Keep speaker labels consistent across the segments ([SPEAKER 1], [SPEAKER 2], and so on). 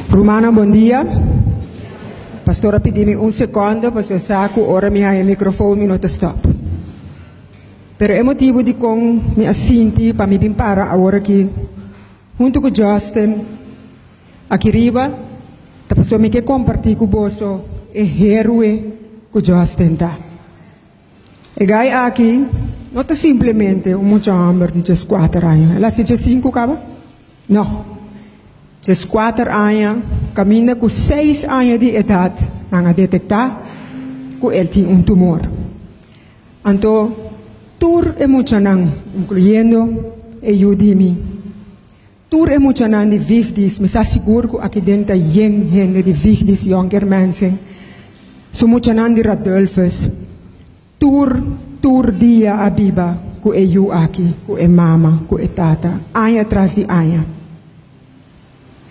[SPEAKER 1] Rumannan bon dia. Pastor a pidi mi un seconde pasobra e sa cu ora mi haña microfoon mi no ta stop. Pero e motibo dicon mi a sinti pa mi bin para awor aki hunto cu Justin aki riba ta pasobra mi ke comparti cu boso e heroe cu Justin ta. E gai aki no ta simplemente un mucha homber di dieskuater aña. El a hasi diesinku kaba? No. Dieskuater aña, kaminda ku seis aña di edat nan a detektá ku el tin un tumor. Anto tur e muchanan, inkluyendo e yu di mi, tur e muchanan di Vigdis, mi sa sigur ku aki den ta yen hende di Vigdis Jonker Mensen, su muchanan di Radulphus, Tur, tur dia a biba ku e yu aki, ku e mama, ku e tata, aña tras di aña.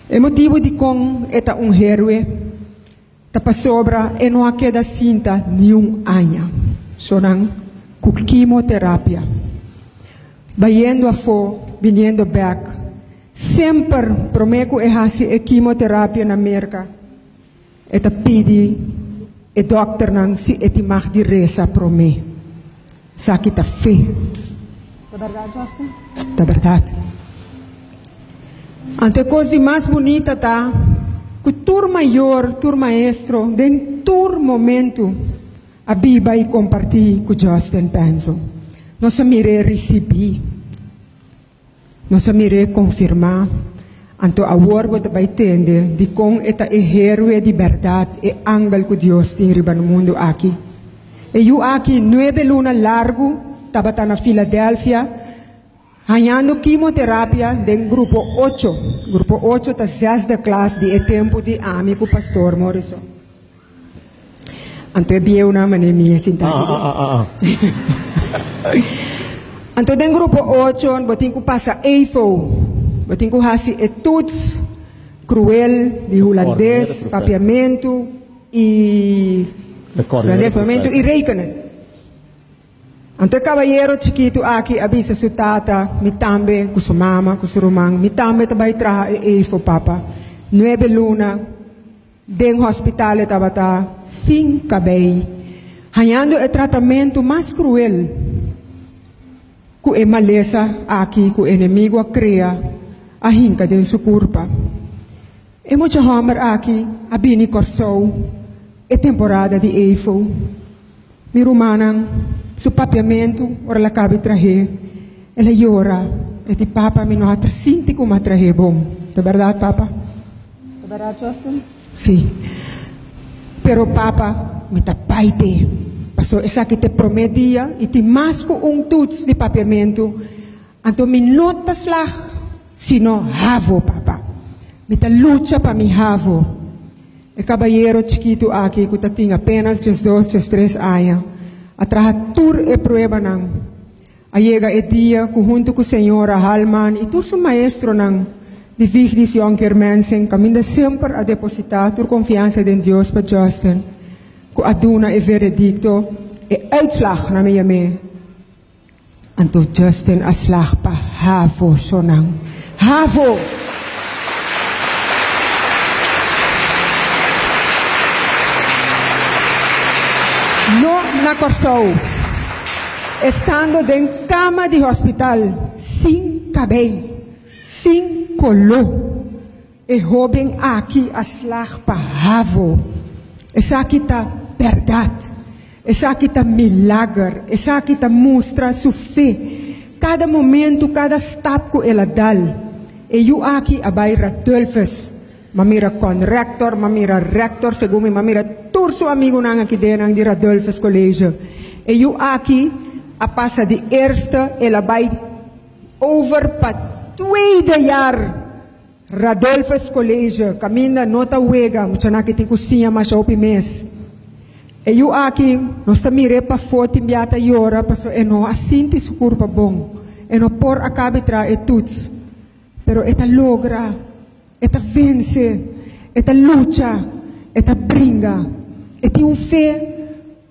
[SPEAKER 1] E motibu dikon e ta un héroe ta pasobra e no a keda sinta niun aña sonan ku kimoterapia. Bayendo afó, biniendo bèk, semper promé ku e hasi e kimoterapia na Merka, E ta pidi e dòkternan si e tin mag di resa promé. Esaki ta fe. Ta bèrdat, Justin? Ta bèrdat. Anto e kos di mas bunita ta ku tur mayor, tur maestro, den tur momentu a biba i kompartí ku Justin Penzo. Nos a mir'é risibí. Nos a mir'é konfirmá. Anto awor bo ta bai tende dikon e ta e héroe di bèrdat, e angel ku Dios tin riba no mundu aki. E yu aki nuebe luna largu tabata na Filadelfia hañando kimoterapia den grupo ocho. Grupo ocho ta zesde klas di e tempu di ami ku Pastor Morrison. Anto e bieunan manera mi a sinta aki.
[SPEAKER 2] Ah, ah, ah, ah.
[SPEAKER 1] Anto den grupo ocho bo tin ku pasa EIFO. Bo tin ku hasi e toets kruel di hulandes, papiamentu i hulandes, papiamentu i rekenen. Anto e kabayero chikitu aki a bisa su tata, Mi tambe, ku su mama, ku su ruman, mi tambe ta bai traha e EIFO, papa. Nuebe luna. Den hospital e tabata sin kabei, hañando e tratamentu mas kruel ku e malesa aki ku enemigu a krea a hinka den su kurpa. E mucha hòmber aki a bini Kòrsou e temporada di EIFO. Mi rumannan, su papiamentu ora el a kabi trah'é, el a yora. E di, Papa, mi no a sinti ku mi a trah'é bon. Ta bèrdat, papa? Ta bèrdat, Justin? Sí. Pero, papa, mi ta bai p'e. Pasobra esaki ta e promé dia i tin mas ku un tuts di papiamentu. Anto mi no ta slag sino havo, papa. Mi ta lucha pa mi havo. E kabayero chikitu aki ku ta tin apenas diesdos, diestres aña, a traha tur e pruebanan. A yega e dia ku huntu ku señora Halman i tur su maestronan di Vigdis Jonker Mensen kaminda semper a depositá tur konfiansa den Dios pa Justin, ku a duna e veredikto, e uitslag na mi yam'é. Anto Justin a slag pa havo sonan. Havo! No na Kòrsou. Estando den kama di hospital, sin kabei, sin koló, e hóben aki a slag pa havo. Esaki ta bèrdat. Esaki ta milager. Esaki ta mustra su fe. Kada momentu, kada stap ku el a dal. E yu aki a bai Radulphus. M'a mira conrector, m'a mira rector, segun mi m'a mira tur su amigunan aki den di Radulphus College. E yu aki a pasa di eerste, el a bai over pa tweede jaar. Radulphus College, kaminda no ta wega, muchanan aki tin ku siña masha hopi mes. E yu aki, nos ta mir'é pafó tin bia ta yora pasobra e no a sinti su kurpa bon. E no por a kabi traha e tuts. Pero e ta logra, e ta vense, e ta lucha, e ta bringa. E tin un fe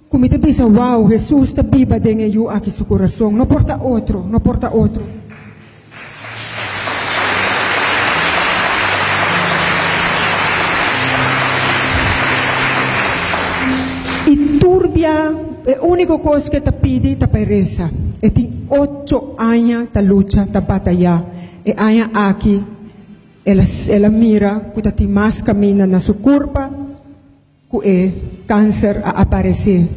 [SPEAKER 1] ku mi ta bisa, Wow, Hesus ta biba den e yu aki su kurason. No por ta otro, no por ta otro. Úniko kos ku e ta pidi ta pa e resa. E tin ocho aña ta lucha, ta batayá. E aña aki el a el a mira ku ta tin mas kaminda na su kurpa ku e kanser a aparesé.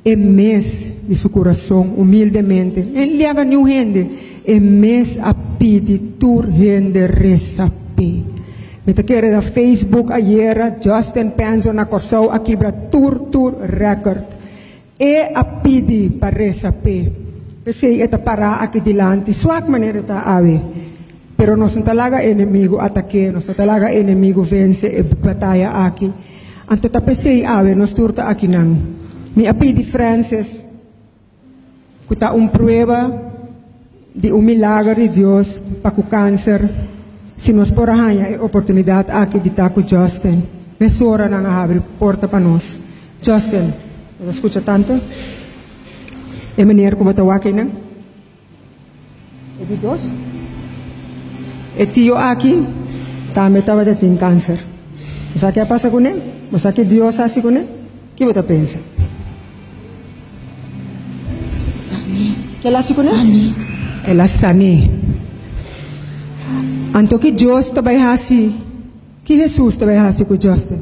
[SPEAKER 1] E mes di su kurason humildemente, e liaga niun hende, e mes a pidi tur hende resa p'e. Mi ta kere na Facebook ayera Justin Penzo na Kòrsou a kibra tur tur rèkòrt. E a pidi pa resa p'e. P'esei e ta pará aki dilanti swak manera e ta awe. Pero nos no ta laga enemigu atak'é, nos no ta laga enemigu vense e bataya aki. Anto ta p'esei awe nos tur ta akinan. Mi a pidi Francis, ku ta un prueba di un milager di Dios pa ku kanser, si nos por a haña e oportunidat aki di ta ku Justin. Mesora nan a habri porta pa nos. Justin, bo ta skucha tantu e meneer ku bo ta wak einan? E di dos, e tio aki tambe tabata tin kanser. Bo sa ke a pasa kuné? Bo sa ke Dios hasi kuné? Ki bo ta pensa? Ke el hasi kuné? El a san'é. Anto ki Dios ta bai hasi, ki Hesus ta bai hasi ku Justin?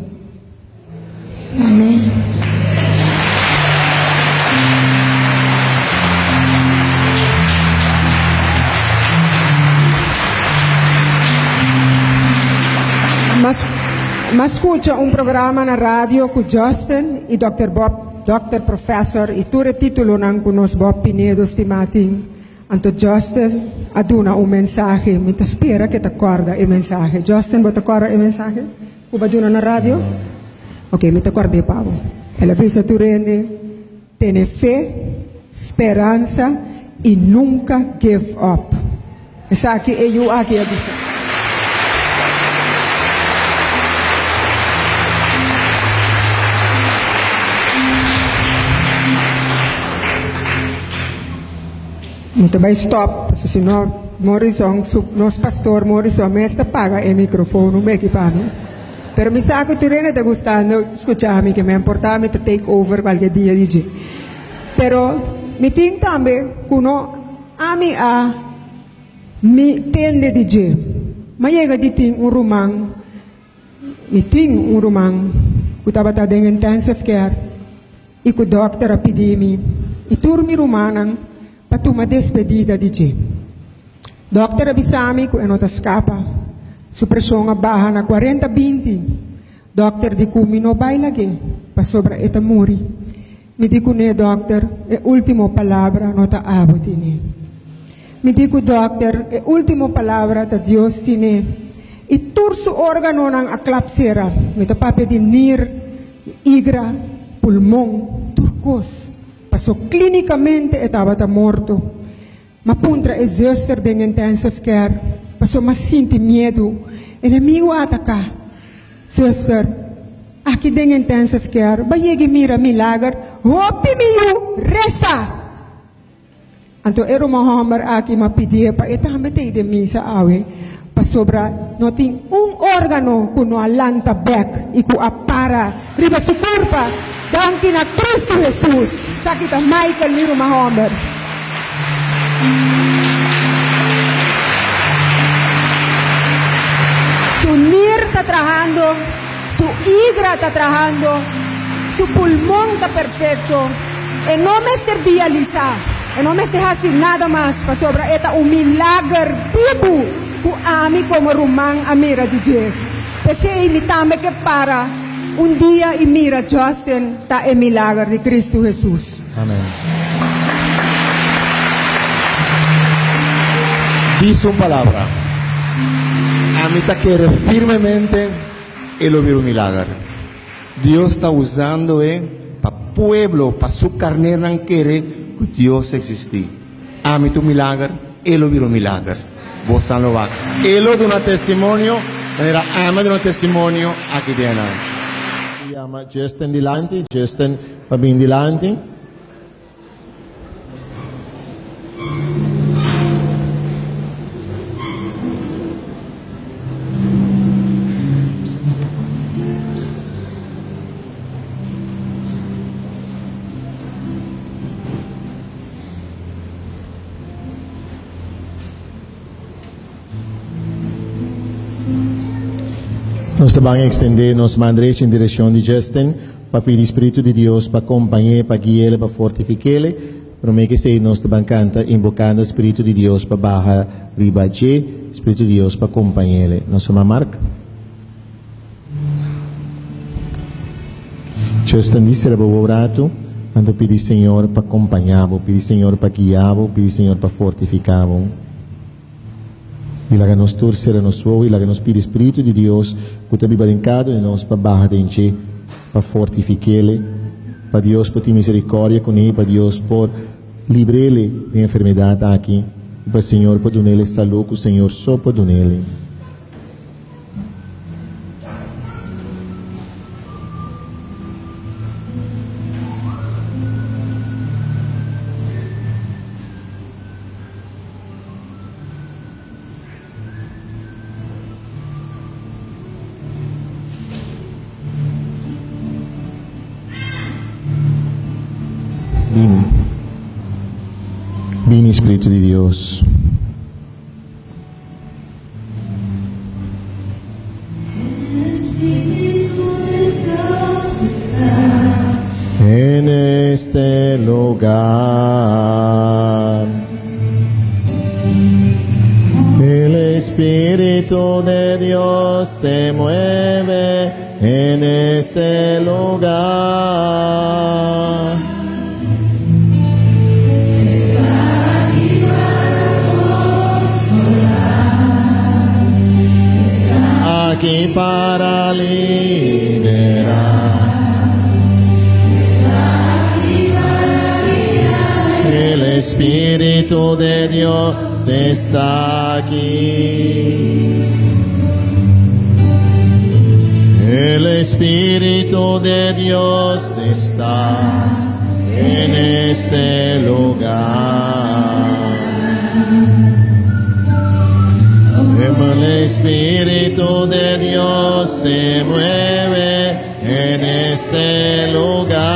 [SPEAKER 1] M'a skucha un programa na radio ku Justin i Dòkter Bob, Dòkter, Professor i tur e titulonan ku nos Bob Pinedo stimá tin. Anto Justin a duna un mensahe. Mi ta spera ku e ta kòrda e mensahe. Justin, bo ta kòrda e mensahe? Ku ba duna na radio? Ok, mi ta kòrd'é pa bo. El a bisa tur hende, Tene fe, speransa i nunka give up. Esaki e yu aki a bisa. Mi ta bai stop, pasobra si no Morrison, su, nos pastor Morrison mes ta paga e microfoon un beki pa mi. Pero mi sa cu tur hende ta gustando scucha mi, ke me importa mi ta take over cualkier dia di dje. Pero mi tin tambe cu no ami a mi tende di dje. M'a yega di tin un ruman, mi tin un ruman cu tabata den intensive care. I ku dòkter a pidi mi i tur mi rumannan pa tuma despedida di dje. Dòkter a bisa mi ku e no ta skapa. Su preshon a baha na kuarenta 20. Dòkter di ku mi no bai lag'é pasobra e ta muri. Mi di kuné, Dòkter, e último palabra no ta abo tine. Mi di ku dòkter, e último palabra ta Dios tine. I tur su órganonan a klap sera. Mi ta papia di nir. Igra, pulmon, tur kos. Paso klínikamente e tabata morto. M'a puntra e zuster den intensive care, paso m'a sinti miedu. Enemigu a ataká. Zuster, aki den intensive care, ba yega i mira milager? Hopi mi yu, resa! Anto e ruman hòmber aki m'a pidié pa e tambe ta i den misa awe, pasobra no tin un órgano ku no a lanta bèk i ku a para riba su kurpa, danki na Kristu Hesus. Esaki ta Michael, mi ruman hòmber. Su nir ta trahando, su igra ta trahando, su pulmon ta perfekto. E no mester dialisá, e no mester hasi nada mas, pasobra e ta un milager bibu ku ami komo ruman a mira di dje. P'esei mi tambe ke para un dia i mira Justin ta e milager di Kristu Hesus.
[SPEAKER 2] Amen. Bisa un palabra. Ami ta kere firmemente e lo bira un milager. Dios ta usando e pa pueblo, pa su carnernan kere cu Dios ta existi. Ami ta un milager, e lo bira un milager. Bosnan lo wak. E lo duna testimonio manera ami a duna testimonio aki den nan. Mi yama Justin dilanti. Justin pa bin dilanti. Nos ta ban extende nos man drechi en direccion di Justin pa pidi Spiritu di Dios pa compañ'e, pa gui'ele, pa fortifik'ele. Prome ke esey nos ta ban canta invocando Spiritu di Dios pa baha riba dje, Spiritu di Dios pa compañ'ele. Nos ruman Mark. Justin di sera bo wou ratu, anto pidi Señor pa compaña bo, pidi Señor pa guia bo, pidi Señor pa fortifica bo. I laga nos tur sera nos wowo i laga nos pidi Spiritu di Dios ku ta biba den kada un di nos pa baha den dje, pa fortifik'ele, pa Dios por tin miserikòrdia kuné, pa Dios por libr'ele den enfermedat aki, i pa Señor por dun'ele salú ku Señor so por dun'ele. Bini. Bini, Spiritu di Dios. En este lugar. El Espíritu de Dios se mueve en este lugar. Aquí para liberar. El Espíritu de Dios está aquí. El Espíritu de Dios está en este lugar. El Espíritu de Dios se mueve en este lugar.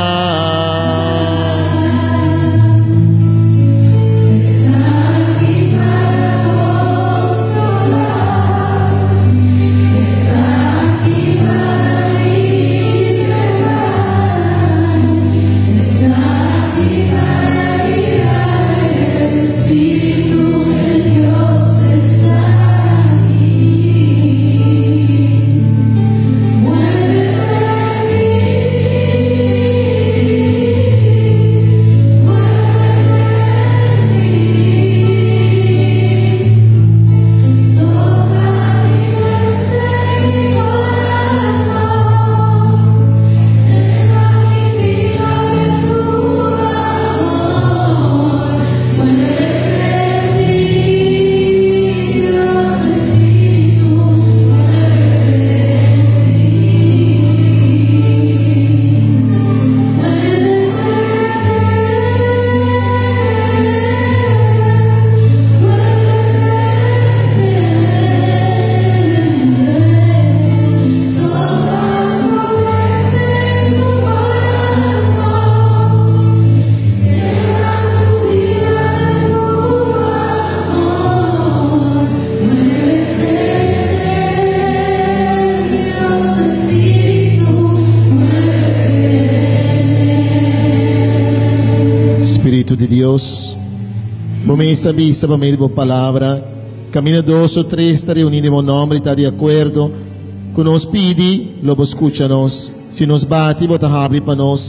[SPEAKER 2] Spiritu di Dios, bo mes a bisa pa medio di bo palabra, Caminda dos o tres ta reuni den bo nomber y ta di acuerdo cu nos pidi, lo bo scucha nos. Si nos bati, bo ta habri pa nos.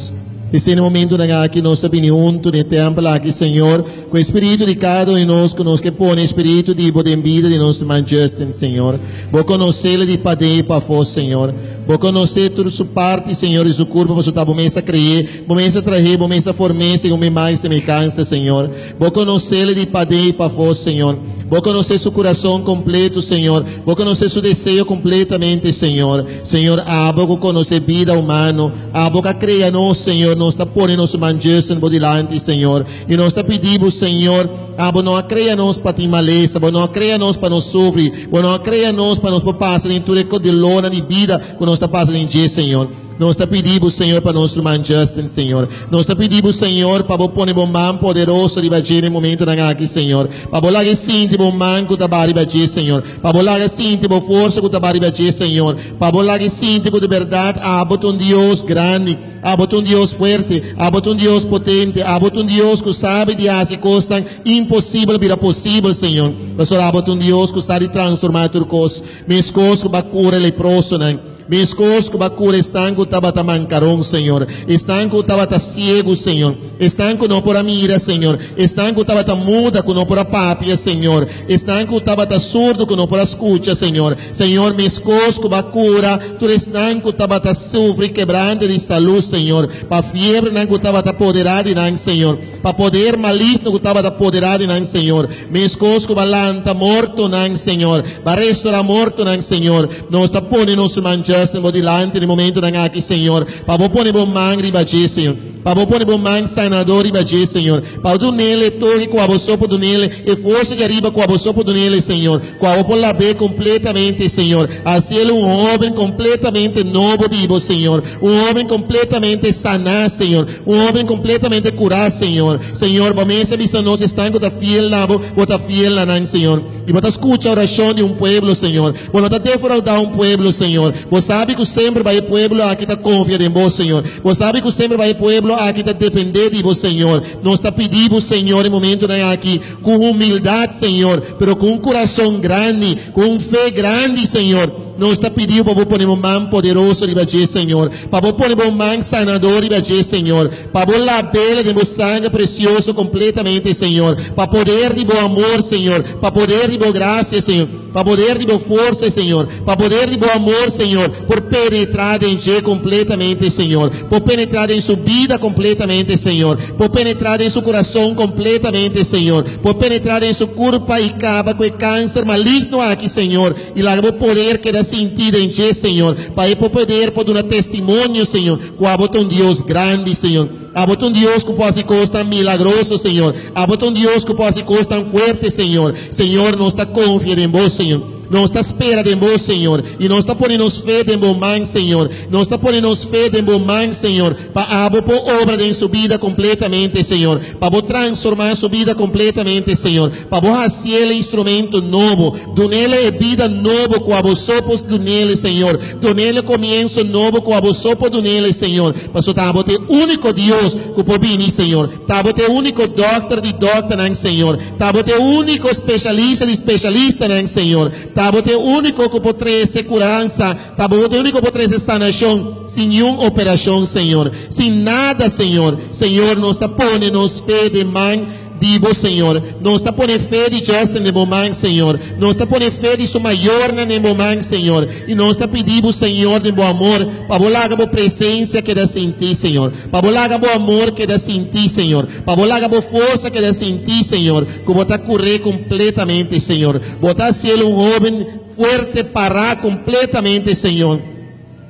[SPEAKER 2] P'esei na e momentunan aki nos ta bini huntu den e tèmpel aki, Señor, ku e Spiritu di kada un di nos, ku nos ke pone e Spiritu di Bo den bida di nos ruman Justin, Señor. Bo konos'é di paden i pafó, Señor. Bo konosé tur su parti, Señor, di su kurpa, pasobra ta Bo mes a kre'é, Bo mes a trah'é, Bo mes a form'é segun bo imagen i semehansa, Señor. Bo konos'é di paden i pafó, Señor. Bo konosé su kurason kompleto, Señor. Bo konosé su deseo kompletamente, Señor. Señor, abo ku konosé bida humano, abo ku a krea nos, Señor, nos ta pone nos man justu bo dilanti, Señor. I nos ta pidi bo, Señor, abo no a krea nos pa tin malesa, bo no a krea nos pa nos sufri, bo no a krea nos pa nos por pasa den tur e dolornan di bida ku nos ta pasa den dje, Señor.
[SPEAKER 3] Nos ta pidi Bo, Señor, pa nos ruman Justin, Señor. Nos ta pidi Bo, Señor, pa Bo pone Bo man poderoso riba dje den momentonan aki, Señor. Pa Bo laga e sinti Bo man ku ta ba riba dje, Señor. Pa Bo laga sinti Bo forsa ku ta ba riba dje, Señor. Pa Bo laga e sinti ku di bèrdat Abo ta un Dios grandi, Abo ta un Dios fuerte, Abo ta un Dios potente, Abo ta un Dios ku sabi di hasi kosnan imposibel bira posibel, Señor. Pasobra Abo ta un Dios ku sa di transformá tur kos, meskos ku Bo a kura e leprosonan. Meskos ku bo a kura esnan ku tabata mankaron, Señor, esnan ku tabata siegu, Señor, esnan ku no por a mira, Señor, esnan ku tabata muda, ku no por a papia, Señor, esnan ku tabata surdu, ku no por a skucha, Señor. Señor, meskos ku bo a kura tur esnan ku tabata sufri kebrante di salú, Señor, pa fiebrenan ku tabata poderá di nan, Señor, pa poder maligno ku tabata poderá di nan, Señor. Meskos ku bo a lanta mortonan, Señor, bo a restorá mortonan, Señor. Nos ta pone nos man Justin bo dilanti den momentonan aki, Señor, pa bo pone bo man riba dje, Señor. Pa bo pone bo man sanador riba dje, Señor. Pa bo dun'el e toke ku abo so por dun'el, e forsa di ariba ku abo so por dun'el, Señor. Ku abo por lab'é kompletamente, Señor. Hasiel un hoben kompletamente nobo di bo, Señor. Un hoben kompletamente saná, Señor. Un hoben kompletamente kurá, Señor. Señor, bo mes a bisa nos esnan ku ta fiel na bo, bo ta fiel na nan, Señor. I bo ta skucha orashon di un pueblo, Señor. Bo no ta defraudá un pueblo, Señor. Bo sabi ku semper bai e pueblo aki ta konfia den bo, Señor. Bo sabi ku semper bai e pueblo aki ta dependé di bo, Señor. Nos ta pidi bo, Señor, e momentonan aki, ku humildat, Señor, pero ku un kurason grandi, ku un fe grandi, Señor. Nos ta pidi bo pa bo pone bo man poderoso riba dje, Señor. Pa bo pone bo man sanador riba dje, Señor. Pa bo lab'el den bo sanger precioso completamente, Señor. Pa poder di bo amor, Señor. Pa poder di bo gracia, Señor. Pa poder di bo forsa, Señor. Pa poder di bo amor, Señor. Por penetra den dje completamente, Señor. Por penetra den su bida completamente, Señor. Por penetra den su curason completamente, Señor. Por penetra den su curpa y caba cu e cancer maligno aki, Señor. I laga bo poder keda sintí den dje, Señor, pa e por poder por duna testimonio, Señor, ku abo ta un Dios grandi, Señor. Abo ta un Dios ku por hasi kosnan milagroso, Señor. Abo ta un Dios ku por hasi kosnan fuerte, Señor. Señor, nos ta konfia den bo, Señor. Nos ta spera den bo, Señor. I nos ta pone nos fe den bo man, Señor. Nos ta pone nos fe den bo man, Señor, pa abo por obra den su bida kompletamente, Señor. Pa bo transformá su bida kompletamente, Señor. Pa bo hasiel e instrumento nobo. Dunele e bida nobo ku abo so por dunele, Señor. Dunele komienso nobo ku abo so por dunele, Señor. Pasobra ta abo ta e úniko Dios ku por bini, Señor. Ta abo ta e úniko dòkter di dòkternan, Señor. Ta abo ta e úniko spesialista di spesialistanan, Señor. Ta abo ta e úniko ku por trese kuransa. Ta abo ta e úniko ku por trese sanashon sin niun operashon, Señor. Sin nada, Señor. Señor, nos ta pone nos fe den man Di bo, Señor. Nos ta pone fe di Justin den bo man, Señor. Nos ta pone fe di su mayornan den bo man, Señor. I nos ta pidi bo, Señor, den bo amor, pa bo laga bo presencia keda sinti, Señor. Pa bo laga bo amor keda sinti, Señor. Pa bo laga bo forsa keda sinti, Señor, ku bo ta kur'é kompletamente, Señor. Bo ta hasiel un hoben fuerte, pará kompletamente, Señor.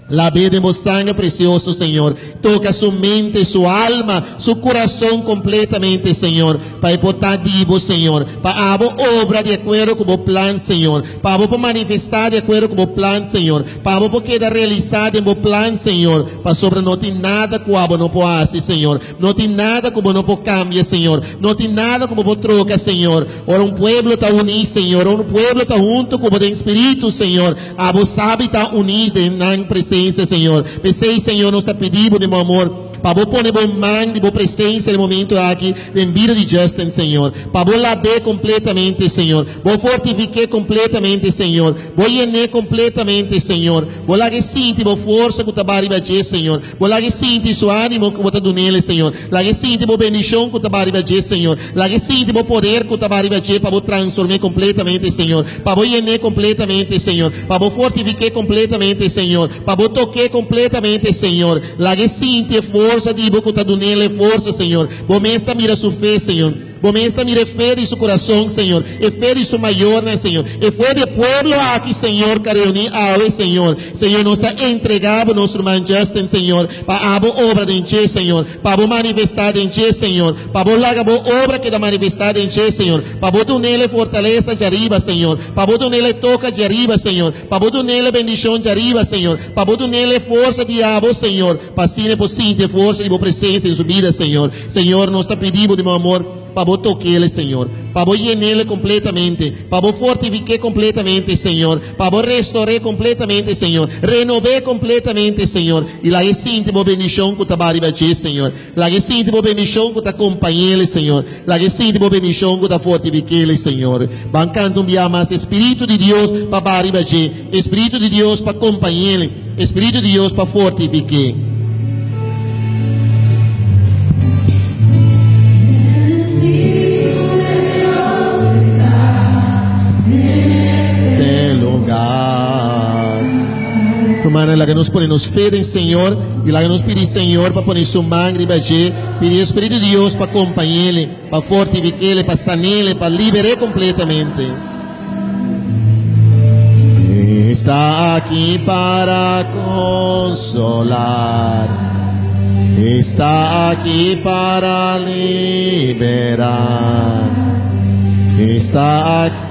[SPEAKER 3] Lab'é den bo sanger precioso, Señor. Toca su mente, su alma, su curason completamente, Señor, pa e por ta di bo, Señor. Pa abo obra di acuerdo cu bo plan, Señor. Pa abo por manifesta di acuerdo cu bo plan, Señor. Pa abo por keda realisa den bo plan, Señor. Pasobra no tin nada cu abo no por haci, Señor. No tin nada cu bo no por cambia, Señor. No tin nada cu bo por troca, Señor. Ora un pueblo ta uní, Señor, ora un pueblo ta hunto cu bo den spiritu, Señor, abo sabi ta uní den nan presencia, Señor. P'esei, Señor, nos ta pidi bo den bo amor, pa bo pone bo man di bo presencia den momento aki den bida di Justin, Señor. Pa bo lab'é completamente, Señor. Bo fortifiqu'é completamente, Señor. Bo yen'é completamente, Señor. Bo lag'é sinti bo forsa cu ta ba riba dje, Señor. Bo laga e sinti su ánimo ku bo ta dun'el, Señor. Laga e sinti bo bendishon ku ta ba riba dje, Señor. Laga e sinti bo poder ku ta ba riba dje pa bo transform'é kompletamente, Señor. Pa bo yen'é kompletamente, Señor. Pa bo fortifik'é kompletamente, Señor. Pa bo tok'é kompletamente, Señor. Laga e sinti e forsa di bo ku ta dun'el e forsa, Señor. Bo mes ta mira su fe, Señor. Bo mes ta mira e fe di su kurason, Señor, e fe di su mayornan, Señor, e fe di e pueblo aki, Señor, ku a reuní awe, Señor. Señor, nos ta entregá Bo nos ruman Justin, Señor, pa abo obra den dje, Señor, pa Bo manifestá den dje, Señor, pa Bo laga Bo obra keda manifestá den dje, Señor, pa Bo dun'el e fortalesa djariba, Señor, pa Bo dun'el e toka djariba, Señor, pa Bo dun'el e bendishon djariba, Señor, pa Bo dun'el e forsa di abo, Señor, pa asina e por sinti e forsa di Bo presensia den su bida, Señor. Señor, nos ta pidi Bo di Bo amor pa Bo tok'el, Señor, pa Bo yen'el kompletamente, pa Bo fortifik'é kompletamente, Señor, pa Bo restor'é kompletamente, Señor, renob'é kompletamente, Señor, i laga e sinti Bo bendishon ku ta ba riba dje, Señor. Laga e sinti Bo bendishon ku ta kompañ'el, Señor. Laga e sinti Bo bendishon ku ta fortifik'el, Señor. Ban kanta un bia mas, E Spiritu di Dios pa ba riba dje, e Spiritu di Dios pa kompañ'el, e Spiritu di Dios pa fortifik'é. Rumannan, laga nos pone nos fe den Señor i laga nos pidi Señor pa pone su man riba dje, pidi e Spiritu di Dios pa kompañ'el, pa fortifik'el, pa san'el, pa liber'é kompletamente. Está aquí para consolar, está aquí para liberar, está aquí.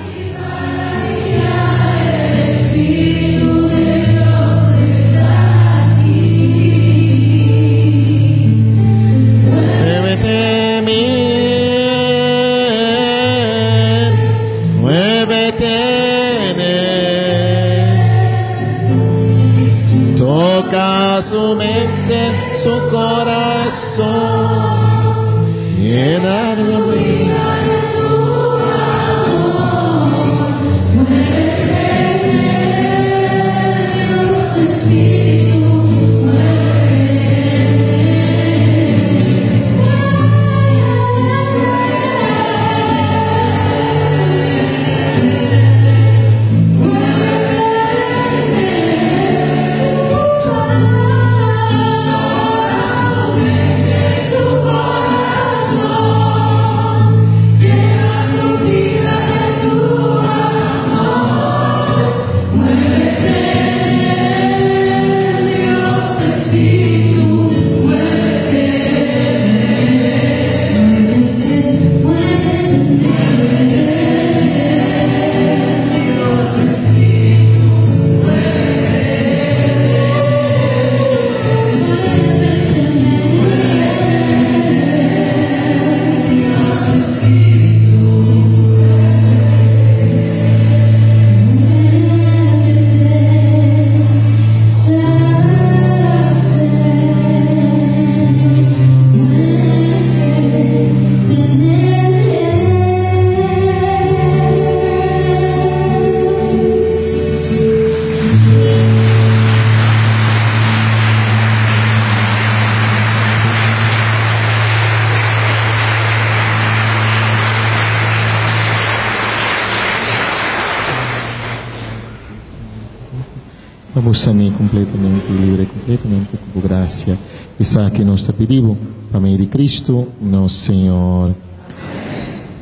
[SPEAKER 3] Muévete, mi, muévete en él. Toca su mente, su corazón, llena de Pa bo sané completamente y libre completamente cu bo gracia. Esaki nos ta pidi bo pa medio di Cristo nos Señor.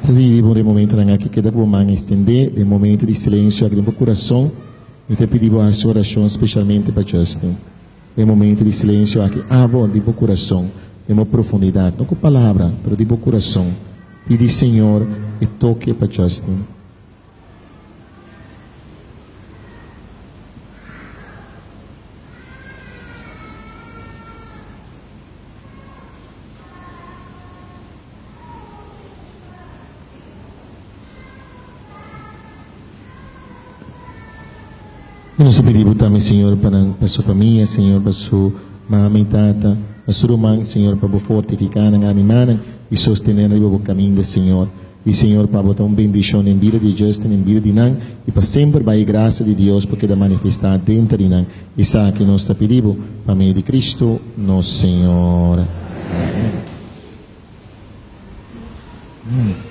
[SPEAKER 3] Ta pidi bo den momentonan aki keda cu bo man extende den momento di silencio aki den bo curason. Mi ta pidi bo haci oracion specialmente pa Justin. Den momento di silencio aki abo di bo curason den bo profundidad, no cu palabra pero di bo curason, pidi Señor e toke pa Justin. I nos a pidi bo tambe, Señor, pa nan, pa su famia, Señor, pa su mama i tata, pa su ruman, Señor, pa bo fortifiká nan, animá nan i sostené nan riba bo kaminda, Señor. I Señor, pa bo ta un bendishon den bida di Justin, den bida di nan, i pa semper bai e grasia di Dios por keda manifestá denter di nan. Esaki nos ta pidi bo, pa medio di Cristo nos Señor. Amén.